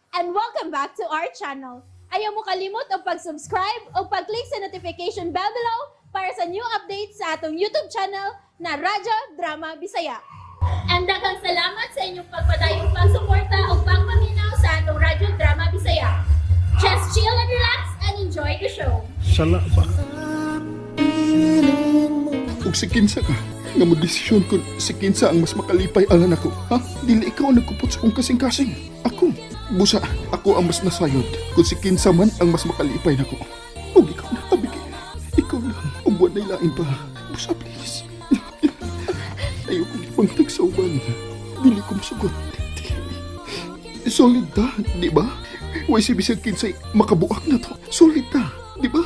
And welcome back to our channel. Ayaw mo kalimot og pag-subscribe o pag-click sa notification bell below para sa new updates sa atong YouTube channel na Radyo Drama Bisaya. And daghang salamat sa inyong pagpadayong pagsuporta o pagpaminaw sa atong Radyo Drama Bisaya. Just chill and relax and enjoy the show. Sala ba? Ug si kinsa ka nga mo desisyon kung si kinsa ang mas makalipay alang nako, ha? Dili ikaw ang nagkupot sa akong kasing-kasing. Ako, busa, ako ang mas nasayod kung si kinsa man ang mas makalipay nako. Ug ikaw na, Abigail. Ikaw lang. Ug walay lain pa. Busa, please. Ayoko ipangtag sa uban. Dili ko masugot. Solid ta, di ba? Way si bisag kinsay makabuak na to. Solid ta, di ba?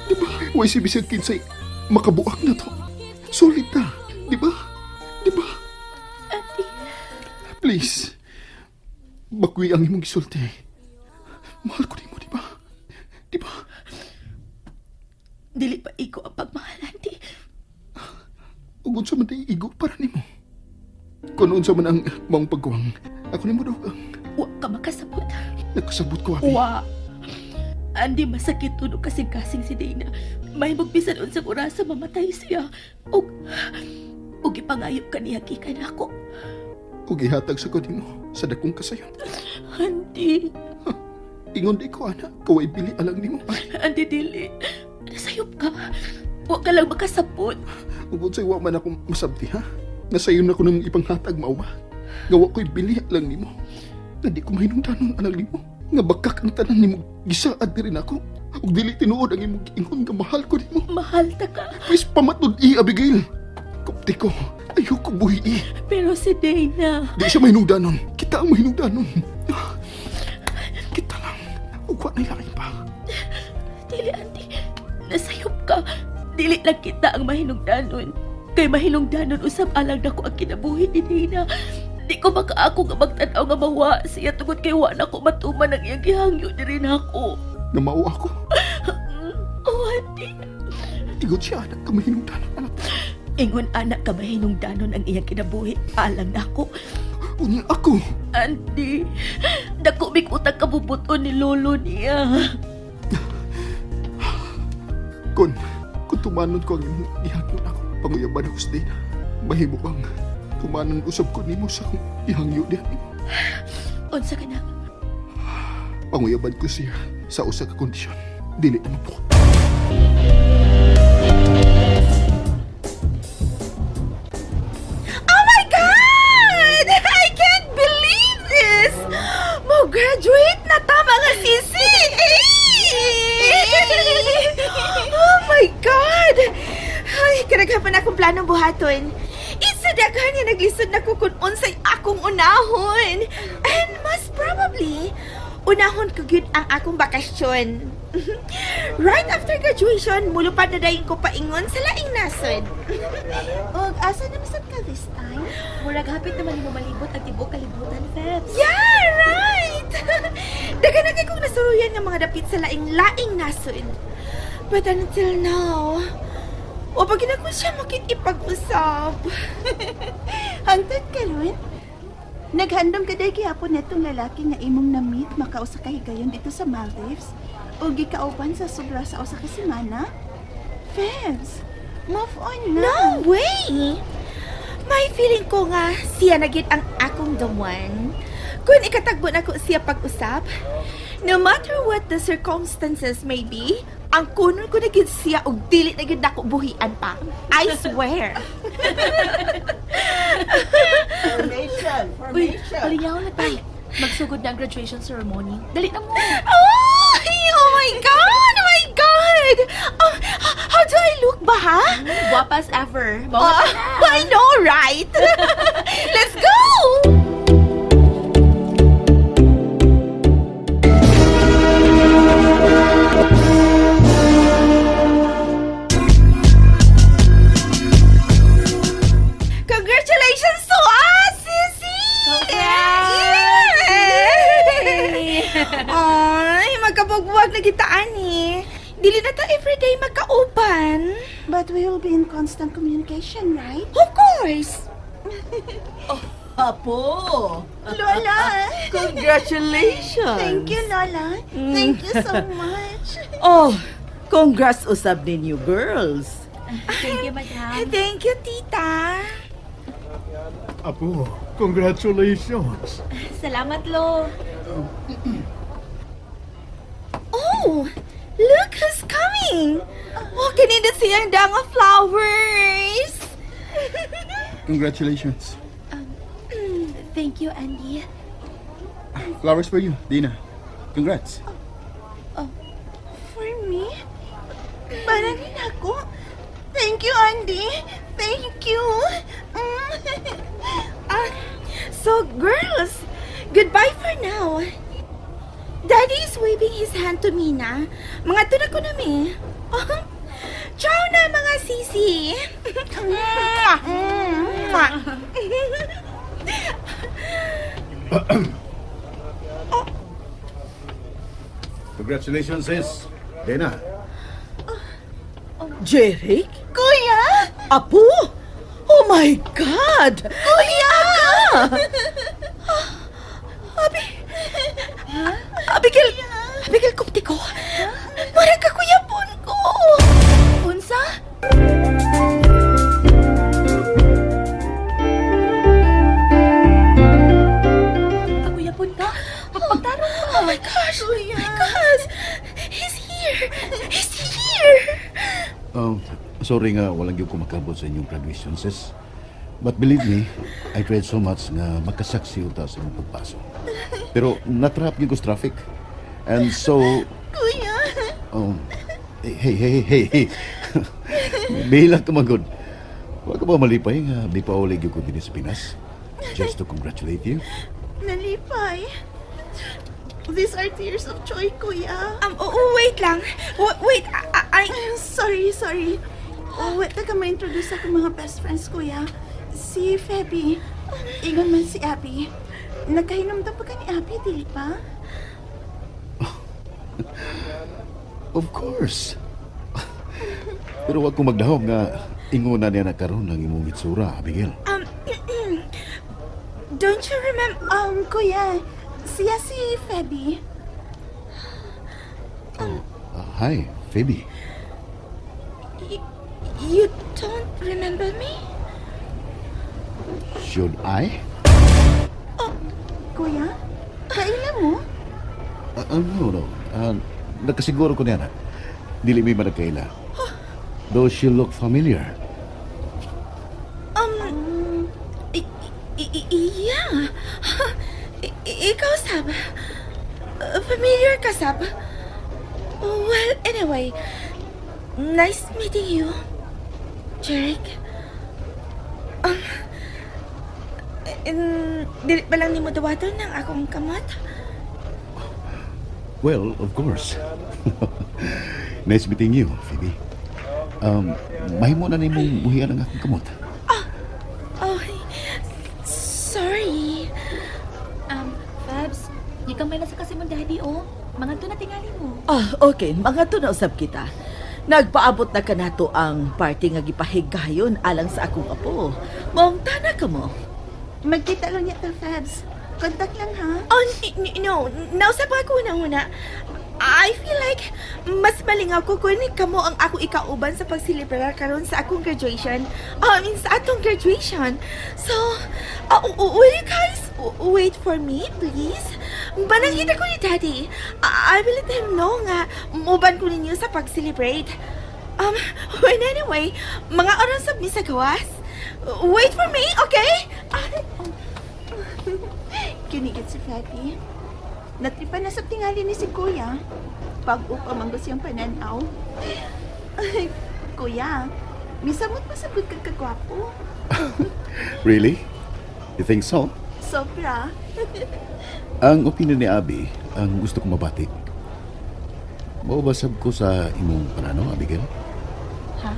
Di ba? Way si bisag kinsay makabuak na to. Solid ta, di ba? Di ba? Please. Bakwi ang imong gisulti. Mahal ko nimo, di ba? Di ba? Dili pa iko ang pagmahal, Andy. Ug unsa man day igo para nimo? Kung unsa man ang maong pagkuwang, ako nimo dugang. Wa ka makasabot. Nagkasabot ko, Abi. Wa. Andy, masakit tuno kasing-kasing si Dana. May magbisan unsang orasa mamatay siya. Ug ipangayo ka niya gikan ako. Ug ihatag sa ko nimo sa dakong kasayon. Andy, Ingon di ko, ana, kaway bili alang nimo. Andy, dili. Nasayop ka. Wa ka lang makasabot. Ug unsay wa man ako masabti, ha? Nasayon na ko ng ipanghatag mao ba? Gawa ko'y bili alang nimo. Nga di ko mahinungdanon alang nimo. Nga bakak ang tanan nimo gisaad diri nako. Ug dili tinuod ang imong giingon nga mahal ko nimo. Mahal ta ka. Please pamatud-i, Abigail. Kupti ko. Ayoko buhi. Pero si Dana. Di siya mahinungdanon. Kita ang mahinungdanon. Kita lang. Ug wa na'y lain pa. Dili, Andy. Nasayop ka. Dili lang kita ang mahinungdanon. Kay mahinungdanon usab alang nako ang kinabuhi ni Dana. Di ko makaako nga magtan-aw nga mawa siya tungod kay wa na ko matuman ang iyang gihangyo diri nako. Nga mao ako. Oh, Andy. Ingon siya anak ka mahinungdanon anak. Ingon anak ka mahinungdanon ang iyang kinabuhi alang nako. Unya ako. Andy, dako mig utang kabubuton ni lolo niya. Kung tumanon ko ang imong ihangyo nako, panguyaban ako sa Dana. Mahimo bang tumanon usab ko nimo sa akong ihangyo diha nimo? Unsa ka na? Panguyaban ko siya sa usa ka kondisyon. Dili na mabuot. Oh my God! I can't believe this! Mo-graduate na ta, mga sisi! Oh my God! Ay, kadaghan pa na akong planong buhaton. Isa daghan nga naglisod na ko kung unsay akong unahon. And most probably, unahon ko gyud ang akong bakasyon. Right after graduation, mulupad na dayon ko paingon sa laing nasod. Og asa na masad ka this time? Murag hapit naman nimo malibot ang tibuok kalibutan, Febs. Yeah, right! Daghan na kay kong nasuruyan nga mga dapit sa laing-laing nasod. But until now, wa pa gid ko siya makikipag-usap. Hangtod karon, naghandom ka day gihapon netong lalaki nga imong na-meet makausa ka higayon dito sa Maldives o gikauban sa sobra sa usa ka semana? Febs, move on na. No way! May feeling ko nga siya na gid ang akong the one. Kung ikatagbo na ko siya pag-usap, no matter what the circumstances may be, ang kunon ko na gid siya og dili na gid nako buhian pa. I swear. Formation, Uy, palinyaw na tayo. Magsugod na ang graduation ceremony. Dali na mo. Oh, oh my God! Oh my God! Oh, how do I look ba, ha? Guwapa as ever. Oh, I know, right? Let's go! Congratulations to us, Sissy! Congrats! Yeah! Ay, magkabugwag na kita, ani. Dili na ta everyday magkauban. But we will be in constant communication, right? Of course! Oh, Apo! Lola! Congratulations! Thank you, Lola. Thank you so much. Oh, congrats usab ninyo, girls. Thank you, madam. Thank you, tita. Apo, congratulations. Salamat, Lo. Oh, look who's coming. Oh, kanina siyang danga flowers. Congratulations. Thank you, Andy. Flowers for you, Dina. Congrats. For me? Para rin ako. Thank you, Andy. Thank you. Ah, so, girls, goodbye for now. Daddy is waving his hand to me na. Mga na ko na mi. Oh, ciao na, mga sisi. Mwah! Mwah! Congratulations, sis. Dana. Jeric? Kuya! Apo! Oh my God! Kuya! Abi! Abigail! Abigail, kumti ko. Mara ka, kuya ko. Unsa? Paguyapon ka? Pagpagtarong ka. Oh my gosh! Oh my gosh! He's here! He's here! Sorry nga, walang yung kumakabot sa inyong graduation, sis. But believe me, I tried so much nga makasaksi uta sa inyong pagpaso. Pero natrap yung ko sa traffic. And so, Kuya! Hey, hey, hey, hey. Bilang ka magod. Huwag ka ba malipay nga di pa ulig yung ko din sa Pinas? Just to congratulate you. Nalipay. These are tears of joy, Kuya. Oh, wait lang. Wait, I Sorry, sorry. Oh, wait, taga ma-introduce ako mga best friends, Kuya. Si Feby. Ingon man si Abby. Nagkahinomdom pa ka ni Abby, dili pa? Of course. Pero wag ko magdahom nga inguna niya na karon ang imong itsura, Abigail. Don't you remember? Kuya, siya si Feby. Hi, Phoebe. You don't remember me? Should I? Kuya, kaila mo? No, no. Nakasiguro ko niya na. Dili mi man nagkaila. Though she look familiar. Yeah. Ikaw, Sab. Familiar ka, Sab. Well, anyway, nice meeting you, Jeric. Dili ba lang nimo dawaton ng akong kamot? Well, of course. Nice meeting you, Phoebe. Mahimo na nimong muhian ang akong kamot. Oh, sorry. Fabs, gikamay na sa kasi mong daddy, oh. Mga to na tingali mo. Ah, okay. Mga to na usab kita. Nagpaabot na kanato ang party nga gipahigayon alang sa akong apo. Maong tana ka mo. Magkita lang yata, Febs. Contact lang, ha? Oh, no. Nausap ako una-una. I feel like mas malingaw ko kung kamo ang ako ikauban sa pagselebrar karon sa akong graduation. Oh, I mean, sa atong graduation. So, will you guys wait for me, please? Banangita ko ni Daddy. I will let him know nga muban ko ninyo sa pag-celebrate. Well, anyway, mga oras sa misa gawas. Wait for me, okay? Ah, Kinigit si Feby. Natripa na sa tingali ni si Kuya. Pag-up ang siyang pananaw. Ay, Kuya, misamot masagot kag kagwapo. Really? You think so? Sobra. Ang opinion ni Abby, ang gusto kong mabati. Maubasab ko sa imong pananaw, Abigail. Ha?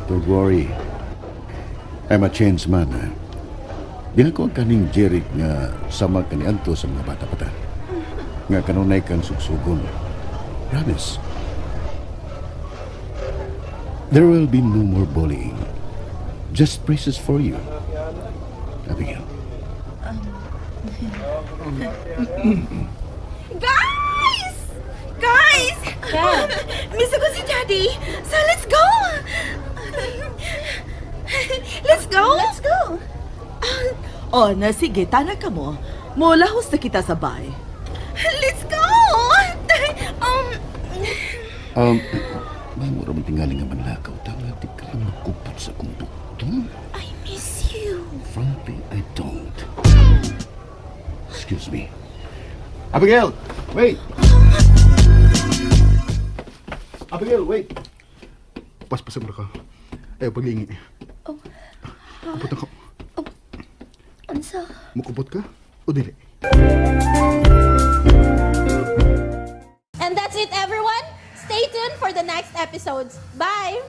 Don't worry. I'm a changed man. Eh. Di na ko ang kaning Jeric nga sama kaniadto sa mga bata pa ta. Nga kanunay kang sugsugon. Promise. There will be no more bullying. Just praises for you. Abigail. Guys! Guys! Miss ko si Daddy. So let's go! Let's go! Let's go! O na sige, tana ka mo. Molahos na kita sa bay. Let's go! May mura man tingali nga manlakaw. Tama, di ka lang magkupot sa akong bukton. I miss you. Frankly, I don't. Excuse me. Abigail, wait! Abigail, wait! Paspasan mo na ka. Ayaw paglingi. Oh. Kupot na ka. Unsa? Mukupot ka? O dili? And that's it, everyone. Stay tuned for the next episodes. Bye!